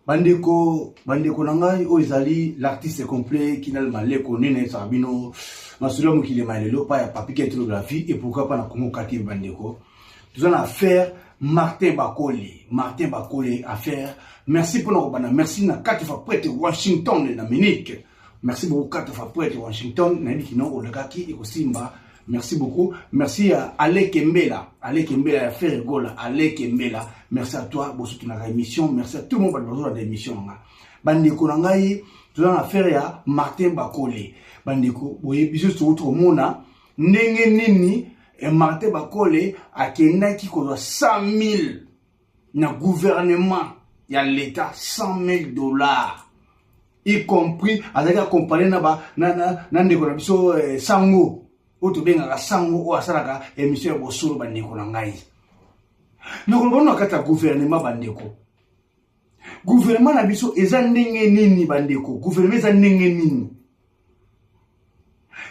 Bandeko, bandeko na ngai, oyo ezali l'artiste complet Kinal Maleko nene ezaka bino masolo ya mokili ma lelo pa ya Papi Ketrographie et pourquoi pas na Congo kati bandeko. Toza na affaire Martin Bakole, Martin Bakole affaire. Merci pour na merci na 4 fois prêtre Washington na Munich. Merci beaucoup 4 fois prêtre Washington na yebi kino olakaki ekosimba. Merci beaucoup. Merci à Ale Kembela. Ale Kembela ya Ferre Gola. Ale Kembela. Merci à toi. Bosutu na émission. Merci à tout le monde bazo na émission nga. Bandeko na ngai toza na affaire ya Martin Bakole. Bandeko boye biso tokuti komona ndenge nini eh, Martin Bakole akendaki kozwa 100 000 na gouvernement ya l'État, 100 000 $, y compris azalaki accompagné na, ba, na, na, na ndeko na biso eh, Sango oyo tobengaka Sango oyo asalaka émission ya bosolo. Bandeko na ngai, nakoloba na kati ya gouvernement, bandeko, gouvernement na biso eza ndenge nini? Bandeko, gouvernement eza ndenge nini?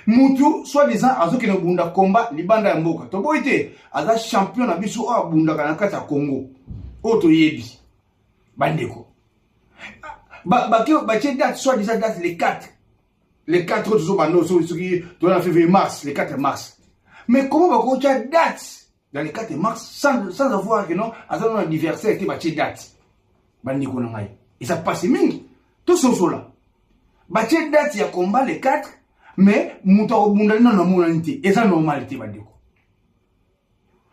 Mutu soi-disant azokende kobunda komba libanda ya mboka, toboyi te, aza champion na biso oyo abundaka na kati ya Congo oyo toyebi. Bandeko, batie date, soi-disant date le 4, le 4 oyo tozobanda, soki toza na février, mars, le 4 mars. Mais comment bakotia date dans le 4 mars sans avoir que non, aza nano anniversaire te, batie date? Bandeko na ngai, eza pasi mingi tososola. Batie date ya combat le 4, mais moto akobunda nano amonani te. Eza normal te, bandeko.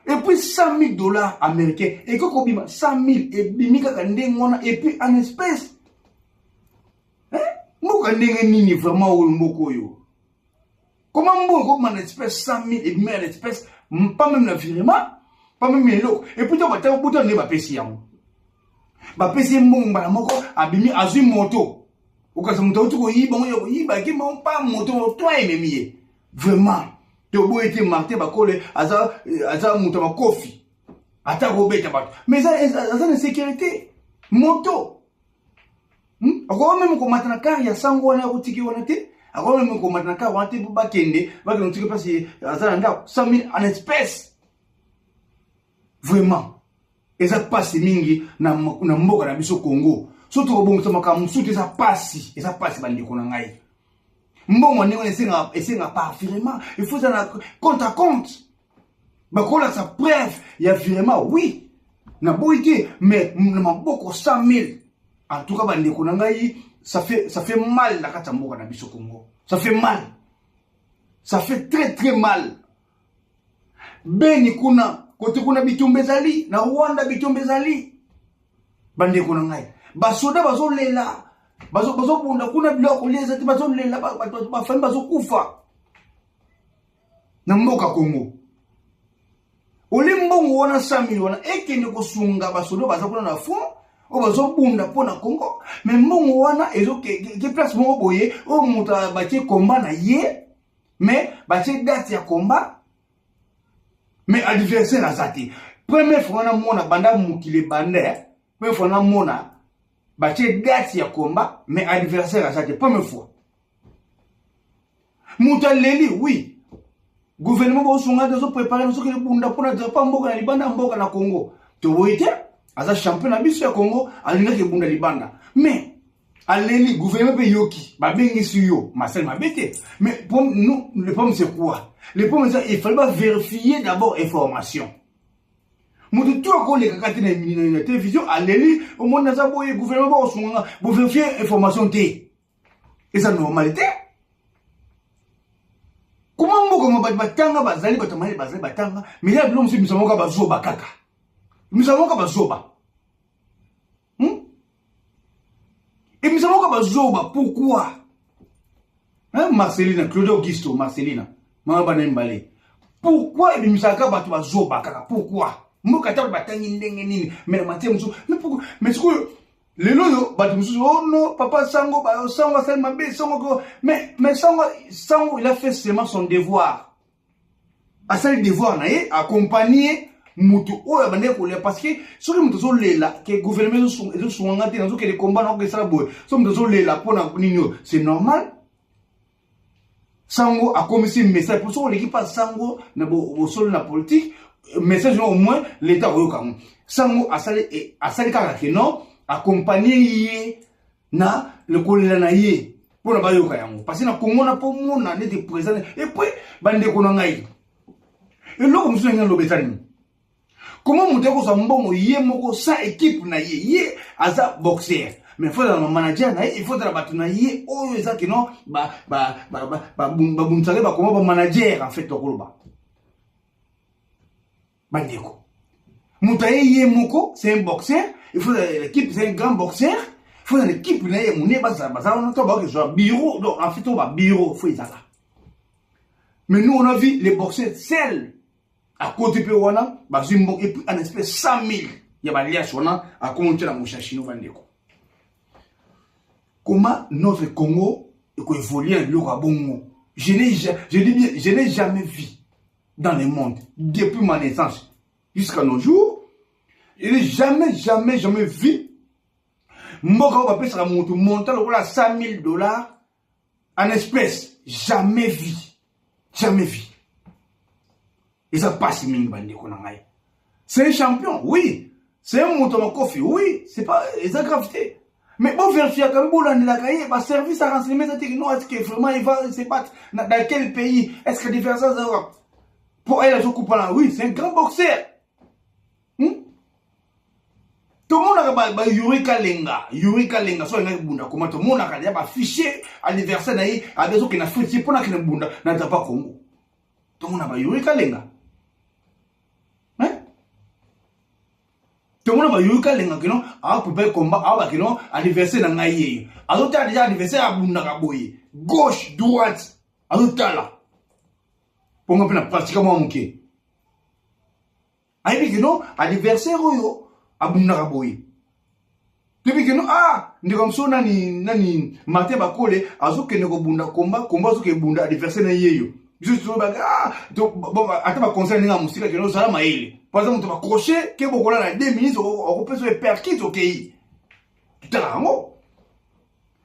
Et puis 100 000 $ américains ekoki kobima, 100 000 ebimi kaka ndenge wana, et puis en espèce. Mboka ndenge nini vraiment oyo? Mboka oyo, comment mbongo ekobima na espèce, 100 000 ebimi na espèce, pas même na virement, pas même eloko? Et puis to buta nde bapesi yango, bapesi ye mbongo, mbala moko abimi, azwi moto. Okasa moto auti koyiba ngo, ya koyiba akima mpa moto to ememi ye. Vraiment, toboyi te, Martin Bakole aza moto ya makofi, ata kobeta bato, mais aza na sécurité. Moto akoka même komata na car ya sango wana ya kotiki wana te, akoka même komata na car wana te po bakende kotiki place aza na ndako. 100 000 en espèce, vraiment eza mpasi mingi na mboka na biso Congo. So tokobongisa makambo mosusu te, eza pasi, eza pasi, bandeko na ngai. Mbongo ndenge wana esenga par virement, il faut eza na compte à compte, bakolakisa preuve ya virement. Oui, naboyi te, mais na maboko 100 000, en tout cas, bandeko na ngai, ça fait mal na kati ya mboka na biso Congo. Ça fait mal, ça fait très très mal. Beni kuna, kote kuna bitumba ezali, na Rwanda bitumba ezali. Bandeko na ngai, basoda bazolela, bazobunda kuna, biloko kolia eza te, bazolela, bafamille bazokufa. Na mboka Congo, oli mbongo wana 100 000 wana ekende kosunga basoda baza kuna na front oyo bazobunda mpo na Congo, mais mbongo wana ezoke place moko boye oyo moto batie komba na ye, mais batie date ya combat, mais adversaire aza te. Première fois namona banda mokili ebanda, première fois namona batie date ya combat, mais adversaire aza te. Première fois moto aleli. Oui, gouvernement bosunga te, azoprépare, soki ebunda mpona drapeau mboka na libanda ya mboka na Congo. Toboyi te, aza champion na biso ya Congo, alingaki ebunda libanda, mais aleli, gouvernement mpe yoki, babengisi yo masali mabe te. Mais pour nous, le problème c'est quoi? Le problème c'est il fallait pas vérifier d'abord information. Moto tu akolekaka te na télévision, aleli, omoni naza boye, gouvernement bakosunganga, bovérifie information te, eza normal te. Kuma mboka mo bato batanga bazali, bato mayele bazali, batanga, mais ya biloko mosusu, misa moko bazoba kaka, misa moko bazoba, Emisa moko bazoba, pourquoi, hein? Marcelina Claude Augusto, Marcelina mama bana mibale, pourquoi ebimisaka bato bazoba kaka? Pourquoi mboka ata batangi ndenge nini, mais na matière mosusu, mais pourquoi? Mais sikoyo lelo oyo bato mosusu: "Oh non, papa Sango, Sango asali mabe, Sango." Mais Sango, il a fait seulement son devoir, asali devoir na ye, accompagner moto oyo abandaki kolela, parce que soki moto azolela ke gouvernement ezosunganga te, nazokende komba, nakokesala boye, soki moto azolela mpona nini oyo, c'est normal. Sango akomisi message, po soki oleki mpa sango na bosolo na politique, message au moins l'État akoyoka yango. Sango asali kaka ke non, Accompagner ye na kolela na ye mpona bayoka yango, parce na Kongo na mpo mona neti président. Et puis, bandeko na ngai, eloko mosusu na ngai naloba eza nini? Comment moto akozwa mbongo ye moko sans équipe na ye? Ye aza boxer, mais il faut azala na manager na ye, il faut azala bato na ye oyo eza kino babundisaka bakoma bamanager. En fait, tokoloba, bandeko, moto aye ye moko, c'est un boxer, il faut l'équipe. C'est un grand boxer, il faut na l'équipe na ye monene, bazala, baza wana to bakozwa bureau. Donc en fait, to babureau faut ezala. Mais nous, on a vu les boxeurs seuls akoti mpe wana, bazwi mbongo et puis en espèce 100 000 ya balias wana, akomi tia na moshashino. Bandeko, comment notre Congo ekoévolue na biloko ya bongo? Je dis bien, je n'ai jamais vu dans le monde, depuis ma naissance jusqu'à nos jours, je n'ai jamais, jamais, jamais vu mboka oyo bapesaka motu montant lokola 100 000 $ en espèce. Jamais vu, jamais vu. Eza mpasi mingi, bandeko na ngai. C'est un champion, oui, c'est un moto makofi, oui, c'est pas eza grave te, mais bovérifiaka mpe bolandelaka ye. Baservice ya renseignement eza teke non? Est ce que vraiment il va se battre dans quel pays? Est ce que différence aza po ayela azokupana? Oui, c'est un grand boxeur, Tomonaka bayuri Kalenga, Yuri Kalenga, so alingaki bunda koma, tomonaka ya bafichier anniversaire na ye, abe azokende Afrique mpona akende bunda na drapeau Congo. Tomona bayuri Kalenga, tomona bayuri Kalenga kino aprépare combat awa, bakino anniversaire na ngai yeyo, azotala déjà anniversaire abundaka boye, gauche, droite, azotala mponga mpe na pratique mwa moke, ayebi kino anniversaire oyo abundaka boye. Toyebi kino, ah, ndeko mosusu nani nani, Martin Bakole, azokende kobunda komba komba, azokende bunda, adversaire na yeyo. Biso tolobaka, ah, ata baconseil ndenge ya mosika, kende ozala mayele, po aza moto bacrochet ke bokola na 2 minutes, okopesa oyo perkite, okei totala yango.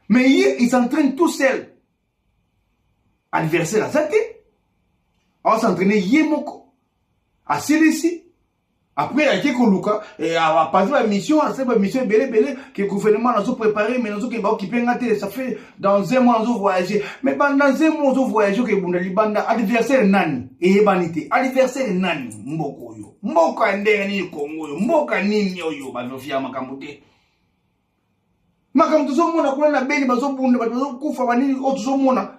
Mais ye, il s'entraîne tout seul, adversaire aza te, aos'entraîne ye moko, asilisi, après ake koluka, apanzi bamission, asali bamission ebele ebele ke gouvernement nazo préparé, mais nazokende, baokipe nga te. Ça fait dans un mois nazo voyager, mais dans un mois ozo voyager, okebunda libanda, adversaire nani eyebani te, adversaire nani? Mboka oyo, mboka ndenge nini? Kongo oyo, mboka nini oyo bazofia makambo te? Makambo tozomona kuna na Beni, bazobunda, bato bazokufa, banini oyo tozomona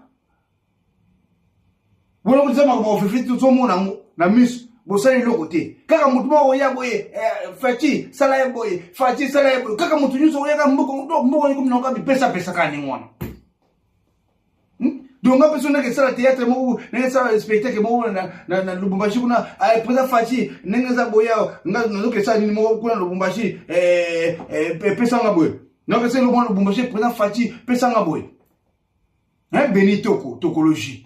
wana, koza makambo ofefe, tozomona yango na miso, bosali eloko te. Kaka motu moko oya boye, Fatshi sala ye boye, Fatshi sala ye boye, kaka motu nyonso oyaka. Mboka, mboka ekomi nango bipesapesaka ndenge wana. Donc nga mpe so ndenge esala théâtre moko, ndenge esala spectacle moko na Lubumbashi kuna, président Fatshi, ndenge eza boye awa, nga nazoki esala nini moko kuna Lubumbashi, pesanga boye, nazoki esala moko Lubumbashi, président Fatshi, pesanga boye, beni toko tokologie.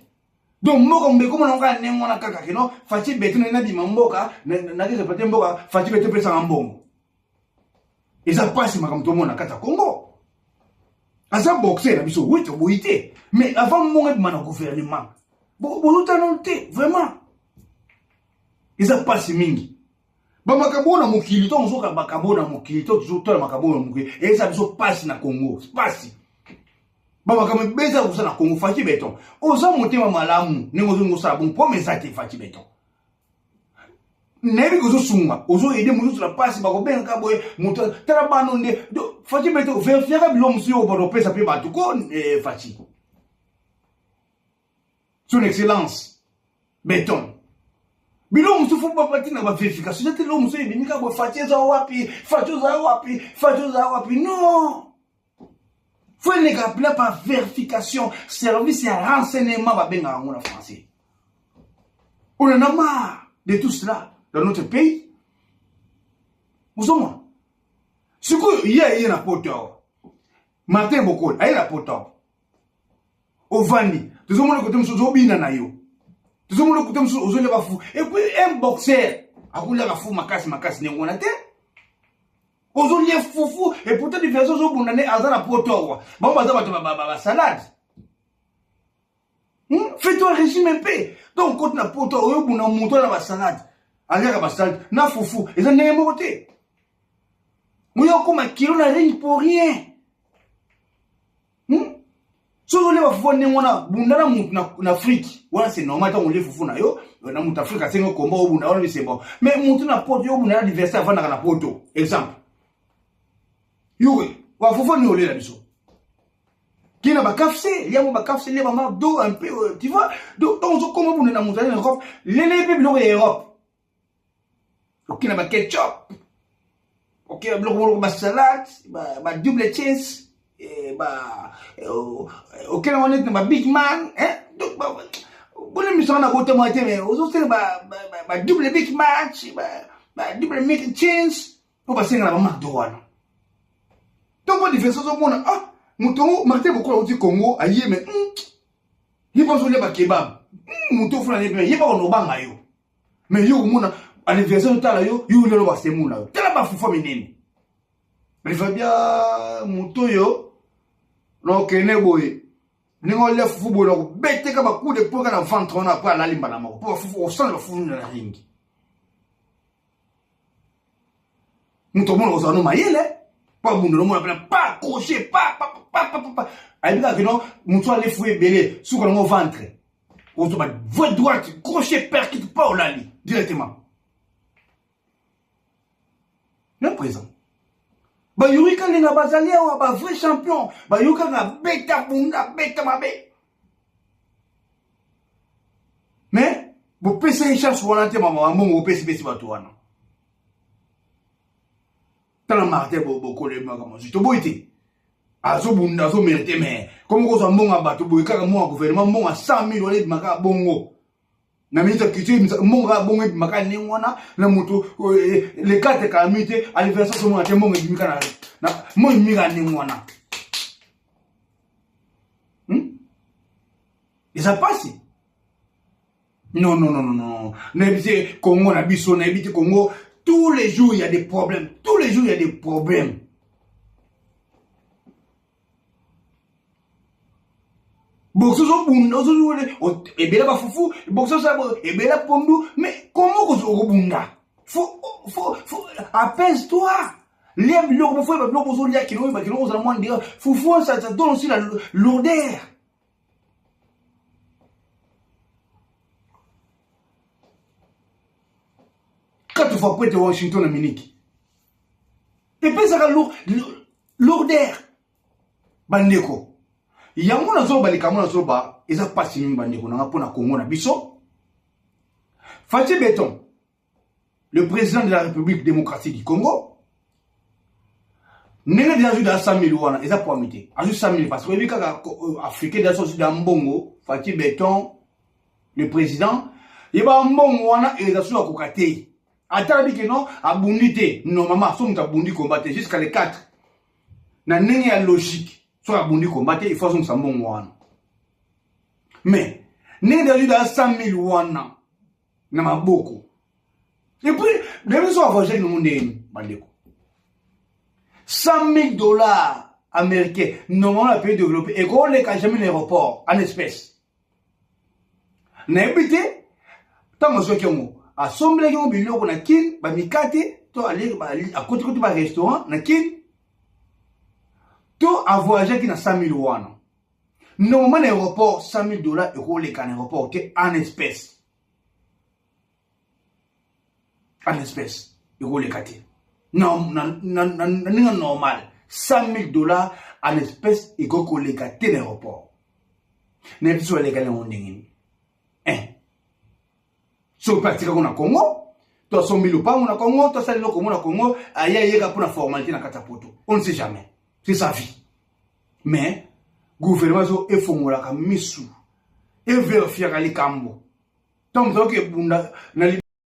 Donc mboka mbeko mona kaka ndenge wana, kaka keno Fatshi Béton, nabima mboka, nake repete mboka, Fatshi Béton pesanga mbongo. Eza mpasi makambo tomona kati ya Congo. Aza boxer na biso, oui, toboyi te, mais avant mbongo ebima na gouvernement, bozotana te. Vraiment, eza mpasi mingi bamakambo oyo na mokili. To ozoka makambo oyo na mokili, to tozotala makambo oyo na mokili, eza biso mpasi na Congo, mpasi. Bamakambo ebele eza kosala na Congo. Fatshi Béton, oza motema malamu ndenge ozolinga osala bongo, pome eza te. Fatshi Béton, nayebi kozosunga, ozoaider mosusu na mpasi, bakobengaka boye moto tala bano nde. Fatshi Béton, vérifiaka biloko mosusu oyo bato opesa mpe bato ko. Fatshi, son excellence Béton, biloko mosusu batina bavérification eza te. Eloko mosusu ebimi kaka boye, Fatshi eza wapi, Fatshi oza wapi, Fatshi oza wapi? Non, faut eleka mpena par vérification, service ya renseignement babengaka yango na français. On en a marre de tout cela dans notre pays. Ozomona sikoyo, ye aye na poto awa, Martin Bokoli aye na poto awa, ovandi, tozomona kote mosusu ozobina na yo, tozomona kote mosusu ozolia bafu. Et puis un boxer akoliaka fu makasi makasi ndenge wana te. Ozolia fufu et pourtant diversion, ozobunda nde aza na poto awa, bango baza bato basalade. Fais-toi régime un peu. Donc koti na poto oyobunda, moto na basalade, aliaka basalade na fufu, eza ndenge moko te. Moyo okoma kilo na ring pour rien. Soki olie bafufu ndenge wana, bunda na mutu na Afrique wana, c'est normal. Ntango olie fufu na yo na mutu Afrique, asengi komba, obunda wana, c'est bon. Mais mutu na poto, yo obunda na adversaire avandaka na poto, exemple, yo bafufu nini olela biso kina bakafse liango, bakafse lia, baMcDo un peu, tu vois. Donc ntango ozokoma bunda na mutu ali na Europe, lele mpe biloko ya Europe, okina baketchup, okina biloko moloko, basalade, badouble cheese, okena wana neti na babig man. Donc bolimbisaka na botama te, mais ozosala badouble big match, badouble milk cheese mpo basenga na baMcDo wana. Ntongo adversaire ozomona, ah, moto yango Martin Bokola auti Congo aye, mais ye mpo azolia bakebab, moto ofuna ye mpe ye mpa konobanga yo. Mais yo komona anniversaire, otala yo, yo lelo basemula yo, tala bafufa minene rifa bia moto oyo na okende boye, ndenge olia fufu boye, na kobeteka bacoup de poing na ventre wana. Apres alali mbala moko mpo bafufu osala bafufu na ringi. Moto omona kozala no mayele mpo abunda, nomona mpena pa crochet pa pa pa pa pa, ayebi kaka kino moto ale fufu ebele, suka nango ventre, ozwa ba vraie droite, crochet, percute pa, olali directement. Na présent bayuri kalenga bazali awa, ba vrai champion. Bayuri kaka beta bunda beta mabe, mais bopesa ye chance wana te. Mama mbongo bopesipesi bato wana. Tala Martin bokolemaka mozwi, toboyi te, azobunda, azomérite. Mais komi kozwa mbongo ya bato boye kaka, mbongo ya gouvernement, mbongo ya 100 000 wana ebimaka kaka bongo na ministre ya culture, mbongo kaka bongo ebimaka ndenge wana na moto le 4 kalami te, anniversaire ozomona te, mbongo ebimika na mbongo ebimika ndenge wana. Eza pasi. Non, non, non, non, non, nayebi te Congo na biso, nayebi te Congo. Tous les jours il y a des problèmes, tous les jours il y a des problèmes. Boxe ozobunda, ebela bafufu, boxe osala ebela pondu, mais comment okobunda? Faut apaise toi, lia biloko, bofo yeba biloko ozolia kino oyeba kino ozala mwa ndenge fufu, ça donne aussi la lourdeur. Quatre fois poete Washington na Munich epesaka lourdeur. Bandeko, yango nazoloba, likambo nazoloba eza mpasi mingi, bandeko nanga, mpo na Kongo na biso. Fatshi Béton, le président de la République démocratique du Congo, ndenge deja azwi da 100 000 wana, eza poami te, azwi 100 000 parce que oyebi kaka africain deja so azwi da mbongo. Fatshi Béton le président, yeba mbongo wana eza so akoka te. Ata alobi ke non, abundi te, normalement so moto abundi combat te jusqu'à le 4, na ndenge ya logique, soki abundi combat te, il faut azongisa mbongo wana. Mais ndenge deja azwi da 100 000 wana na maboko, et puis nayebi so avoyage nango ndenge. Bandeko, 100 000 $ américains, normalement na pays développé ekoleka jamais na aéroport en espèce. Nayebi te ntango azwaki yango, asombelaki yango biloko na Kine, bamikate, to akoti-koti barestaurant na Kine, to avoyageaki na 100 000 wana. Normalement na aéroport, 100 000 $ ekoleka na aéroport te en espèce, en espèce ekoleka te. Na ndenge normal, 100 000 $ en espèce ekoki koleka te na aéroport. Nayebi so alekani yango ndenge nini. Soki mpe atikako na Congo, to asombi lopango na Congo, to asali eloko mo na Congo, aye ayeka mpona formalité na kati ya poto, on ne sait jamais, c'est sa vie. Mais gouvernement zo efongolaka misu, everifiaka likambo ntango moto akoki ebunda na.